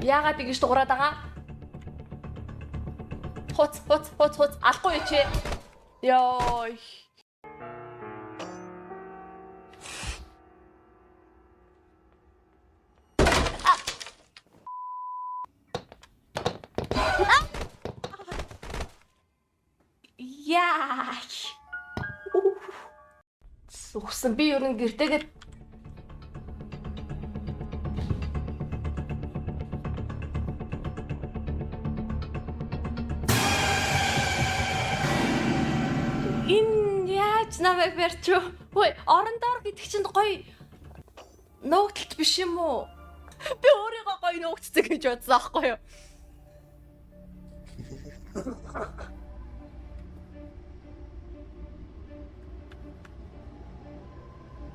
Яагаад ингэж дуурайд байгаа? Хуц, хуц, хуц, хуц. Алахгүй чи. Йой. Яа. Үхсэн, би ер нь гэртээгээ энэ яаж намайг барьч юу? Хөөе, орон доор гэдэг чинь гоё нуугдалт биш юм уу? Би өөрийгөө гоё нуугдцсан гэж бодсон аахгүй юу?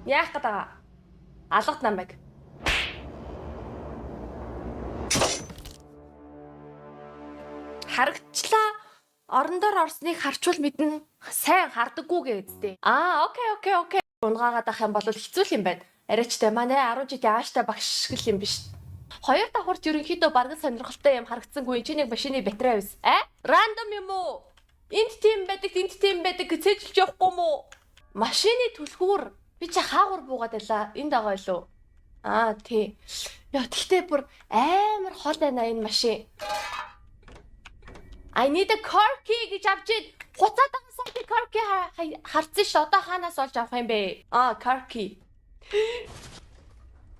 Яах гээд байгаа? Алгад намайг. Харагчлаа. Орон доор орсныг харчвал мэднэ. Сайн хардаггүй гэдтэй. Аа, okay, okay, okay. Унгаагаад ах юм бол хэцүү л юм байна. Арайчтай манай 10 жилийн ааштай багш шиг л юм биш. Хоёр давхарч ерөнхийдөө бараг сонирхолтой юм харагдсангүй. Энд чинь нэг машины батарей байсан. А? Random юм уу? Энд тийм байдаг, энд тийм байдаг гэж цээжилж явахгүй юм уу? Машины түлхүүр би чи хаагур буугаад байлаа. Энд байгаа илүү. Аа, тий. Яа, тэгтээ бүр амар хол байна энэ машин. I need a car key гэж авч ийн. Хуцаад байгаа сая би car key харцсан ш. Одоо хаанаас олж авах юм бэ? Аа, car key.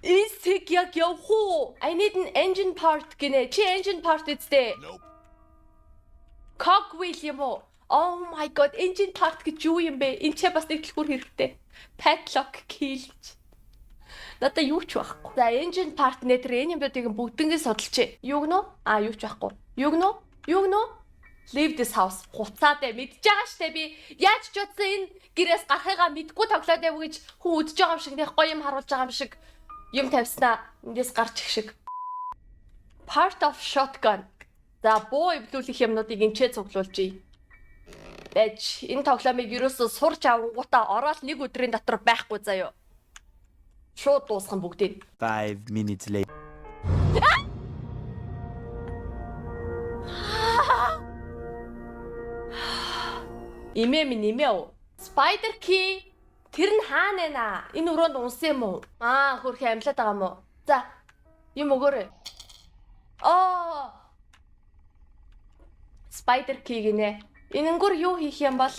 Эсэг яг явах уу? I need an engine part гинэ. Чи engine part үсттэй. Cogwheel юм уу? Oh my god, engine part гэж юу юм бэ? Энд ч бас нэг түлхүүр хэрэгтэй. Padlock key л гэж. Надаа юу ч байхгүй. За, engine part нэ тэр энэ юмнуудыг бүгднийг судалчих. Юу гэнэ? Аа, юу ч байхгүй. Юу гэнэ? Юу гэнэ? Leave this house. Хуцаад ээ мэдж байгаа штэ би. Яаж ч утсан энэ гэрээс гарахыгаа мэдгүй тоглоод байв гэж хүн үдэж байгаа юм шиг нэх гоё юм харуулж байгаа юм шиг юм тавьснаа. Эндээс гарч их шиг. Part of shotgun. За, буу эвлүүлэх юмнуудыг энчээ цуглуулжээ. Байж энэ тоглоомыг ерөөсөө сурч авангуудаа ороод нэг өдрийн дотор байхгүй заяо. Шууд дуусган бүгдийг. 5 minutes later. Имээ минь имээ үү? Spider key тэр нь хаана байна? Энэ өрөөнд унсан юм уу? Аа, хөрхи амьлаад байгаа юм уу? За, юм өгөөрэй. Аа. Spider key гинэ. Энэнгүр юу хийх юм бол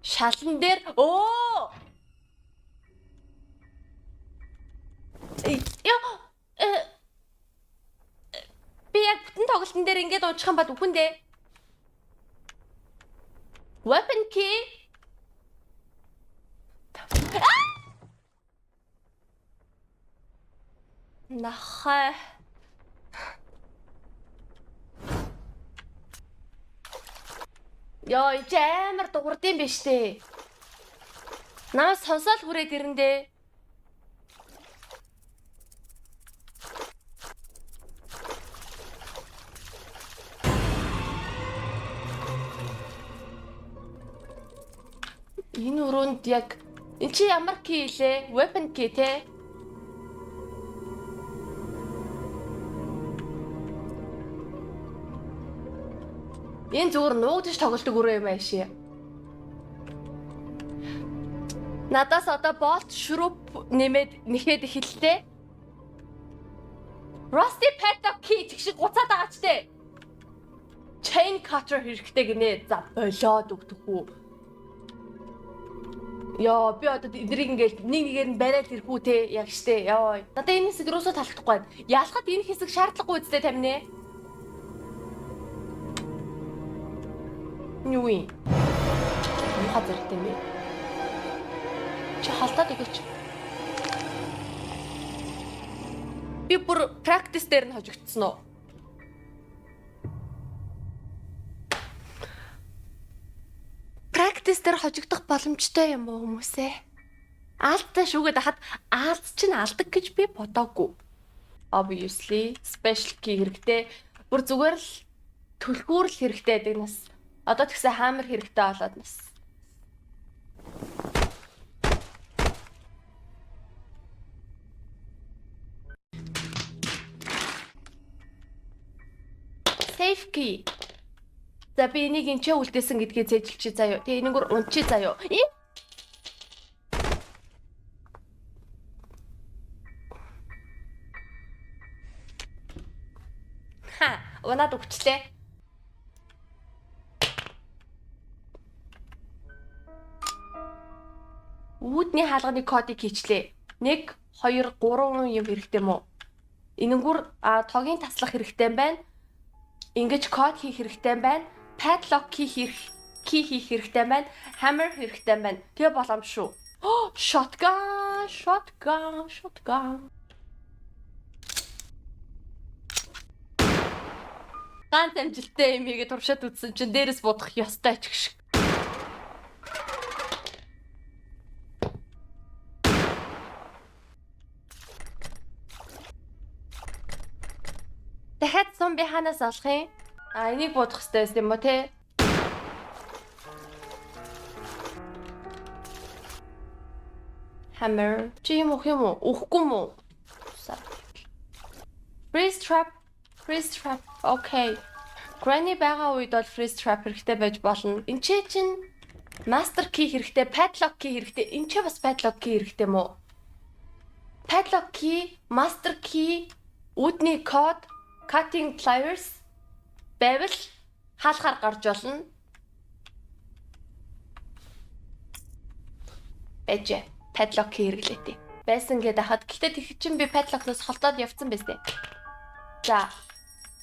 шалан дээр өө. Яа. Би яг бүтэн тоглолтын дээр ингээд унчих юм бол үхэн дээ. Weapon key. Нахай. Йоо, чи амар дуурдсан биш үү? Намайг сонсоол хүрээд ирэндээ. Энэ өрөөнд яг эн чи ямар key лээ? Weapon key те? Энэ зүгээр нуугдж тоглодог өрөө юм ааши. Надаас одоо болт шүрүп нэмээд нэхэд эхэллээ. Rusty padlock key тэг шиг гуцаад байгаа ч те. Chain cutter хэрэгтэй гинэ. За болоод өгдөх үү. Йоо, би одоо эдрийг ингээл нэг нэгээр нь бариад ирэх үү те яг штэ. Йоо. Надад энэ хэсэг юусоо таалагдахгүй байна. Ялахад энэ хэсэг шаардлагагүй үстэй таминэ. Юу юм? Муухай зэрэгтэй юм бэ? Чи холдоод өгөөч. Би бүр practice дээр нь хожигдсон уу? Practice дээр хожигдох боломжтой юм уу хүмүүсээ? Аалдтай шүүгээд хахад аалд чинь алдаг гэж би бодоогүй. Obviously special key хэрэгтэй. Бүр зүгээр л түлхүүр л хэрэгтэй гэдэг нас. Одоо тэгсэн hammer хэрэгтэй болоод нас. Safe key. За, би энийг энэ ч үлдээсэн гэдгээ цээжилчихье заяо. Тэгээ энэгээр унчи заяо. Ха, унаад өгчлээ. Үүдний хаалганы кодыг хийчлээ. 1 2 3 юм хэрэгтэй мүү? Энэнгүүр тогийн таслах хэрэгтэй юм байна. Ингэж код хийх хэрэгтэй юм байна. Padlock key хийх хэрэгтэй юм байна. Hammer хэрэгтэй юм байна. Тэгээ боломж шүү. Shotgun, shotgun, shotgun. Ганц амжилттай юм ийгээ туршаад үзсэн чинь дээрээс будах ёстой ч гэх шиг. Дахиад сум би хаанаас олох юм? А, энийг будах хэрэгтэй байсан юм уу те? Hammer. Чи юм уу, юм уу? Үхгүй юм уу? Freeze trap. Freeze trap. Okay. Granny байгаа үед бол freeze trap хэрэгтэй байж болно. Энд чинь master key хэрэгтэй, padlock key хэрэгтэй. Энд ч бас padlock key хэрэгтэй мүү? Padlock key, master key, үүдний код, cutting pliers байвал хаалхаар гарч болно. Бэжэ. Padlock key хэрэглээтэй. Байсан гэдэг хахад, гэхдээ тэг чинь би padlock-ноос холдоод явцсан байсан. За.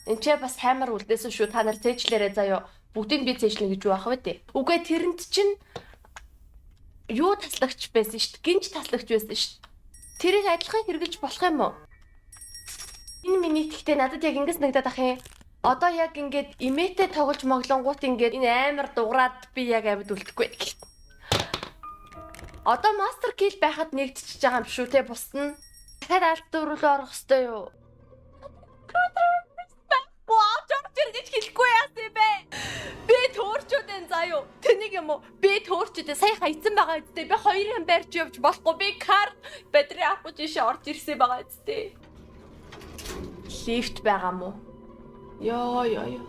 Энд ч бас hammer үлдээсэн шүү. Та нар цээжлээрэй заяо. Бүгдийг би цээжлэнэ гэж юу ах вэ те? Үгүй, тэрэнд чинь юу таслагч байсан шүү дээ. Гинж таслагч байсан шүү дээ. Тэрийг адилхан хэрэгжилж болох юм уу? Энэ миний, гэхдээ надад яг ингэж санагдаад ах юм. Одоо яг ингээд имээтэй тоглож моглонгууд ингээд энэ амар дуграад би яг амьд үлдэхгүй. Одоо master key байхад нэгдчихэж байгаа юм шүү те, бус нь. Дахиад алт руу орох хэвээр юу? Байхгүй, авч орж гэж хэлэхгүй яасан юм бэ? Би төөрчөөд энэ заа юу. Тэнийг юм уу? Би төөрчөөд сая хайцсан байгаа үстэй. Би хоёр юм барьж явж болохгүй. Би car battery авах гэж ийшээ орж ирсэн байгаа үстэй. Лифт байгаа мó? Йоо ёо ёо.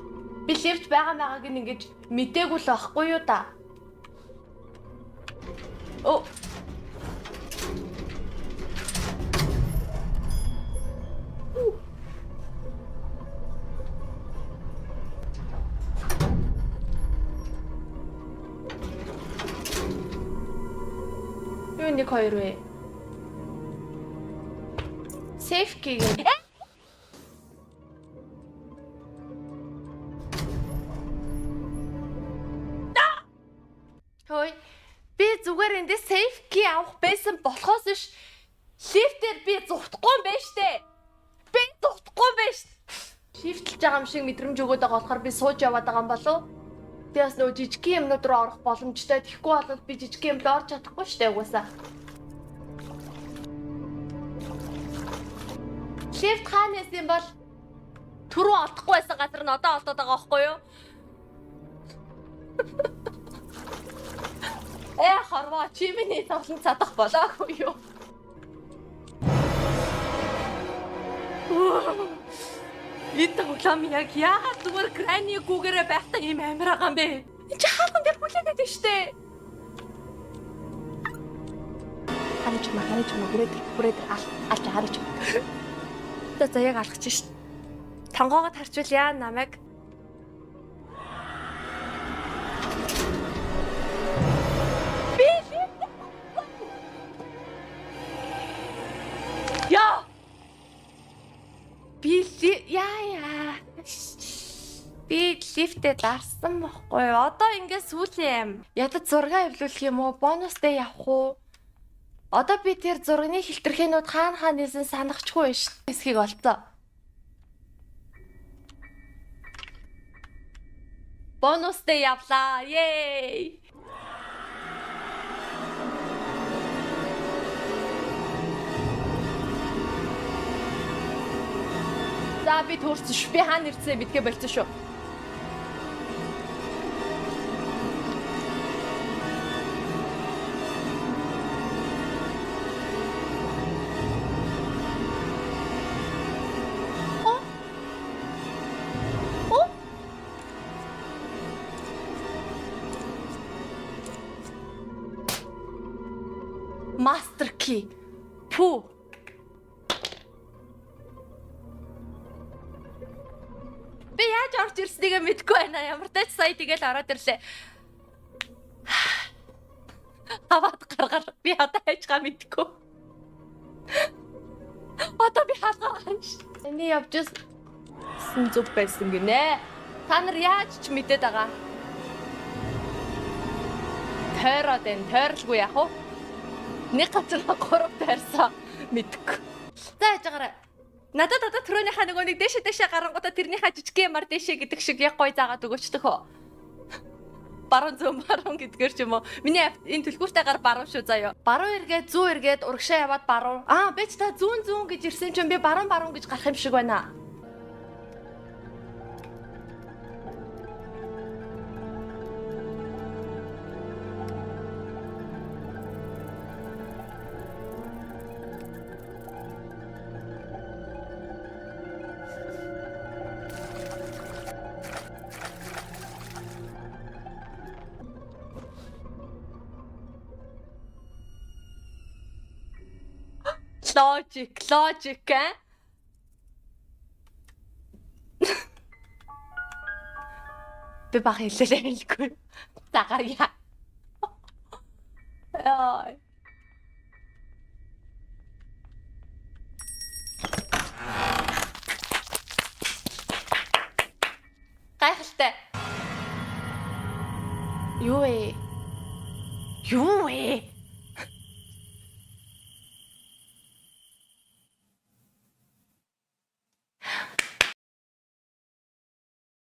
Би лифт байгаа байгааг нь ингэж мдээгүй л байхгүй юу да. Оо. Юу нэг хоёр вэ? Safe key гэнэ. Хөөе. Би зүгээр эндээс safe key авах байсан болохоос ш лифтээр би зугтахгүй юм байна штэ. Би зугтахгүй юм байна штэ. Shift лж байгаа юм шиг мэдрэмж өгөөд байгаа болохоор би сууж яваад байгаа юм болов уу? Би бас нөгөө жижиг юмнууд руу орох боломжтой. Тэгэхгүй бол би жижиг юм л орж чадахгүй штэ угаасаа. Лифт хаана байсан юм бол, түрүү олдохгүй байсан газар нь одоо олдоод байгаа байхгүй юу? Э, хорвоо, чи миний тоглон цадах болоогүй юу? Энэ тоглоом яг яагаад зүгээр Granny гүүгээрээ байхдаа ийм амир байгаа юм бэ? Энд чи хаалган дээр хүлээгээд байна штэ. Хараач ма, хараач ма, хүрээд хүрээд, ал алж хараач. За за, яг алхаж шít. Тонгоогод харчвал яа намайг? Би Яа! Би яа яа. Би лифтээ дарсан бохгүй юу? Одоо ингээ сүүлийн юм. Ядаж зураг эвлүүлэх юм уу? Бонустай явах уу? Одоо би тэр зургийн хилтерхэнүүд хаана хаана нэсэн санахчгүй шүү. Хэсгийг олцоо. Бонустай явлаа. Yay! За, би төөрсөн шүү. Би хаана ирсэн мэдгээ болцсон шүү. О? О? Master key. Пүү. Би яаж орж ирснийг мэдэхгүй байна. Ямар ч сая тэгэл ороод ирлээ. Аваад гаргаар би одоо хайжгаа мэдэхгүй. Одоо би хаалгаар ханш. Эний явж ирсэн зүг байсан гинэ. Та нар яаж ч мэдээд байгаа. Тойроод энэ тойрлгүй яах вэ? Нэг газар гурав тойрсон мэдгүй. За яж байгаарай. Надад одоо түрөөнийхээ нөгөө нэг дээшээ дээшээ гарангуудаа тэрнийхээ жижиг ямар дээшээ гэдэг шиг яг гой заагаад өгөөчдөх үү? Баруун зүүн баруун гэдгээр ч юм уу. Миний энэ түлхүүртэй гар баруун шүү заяа. Баруун эргээд зүүн эргээд урагшаа яваад баруун. Аа би ч та зүүн зүүн гэж ирсэн чинь би баруун баруун гэж гарах юм шиг байна. Logic, logic э? Би баг хэллээ хэлгүй. За гарья. Яа. Гайхалтай. Юу вэ? Юу вэ?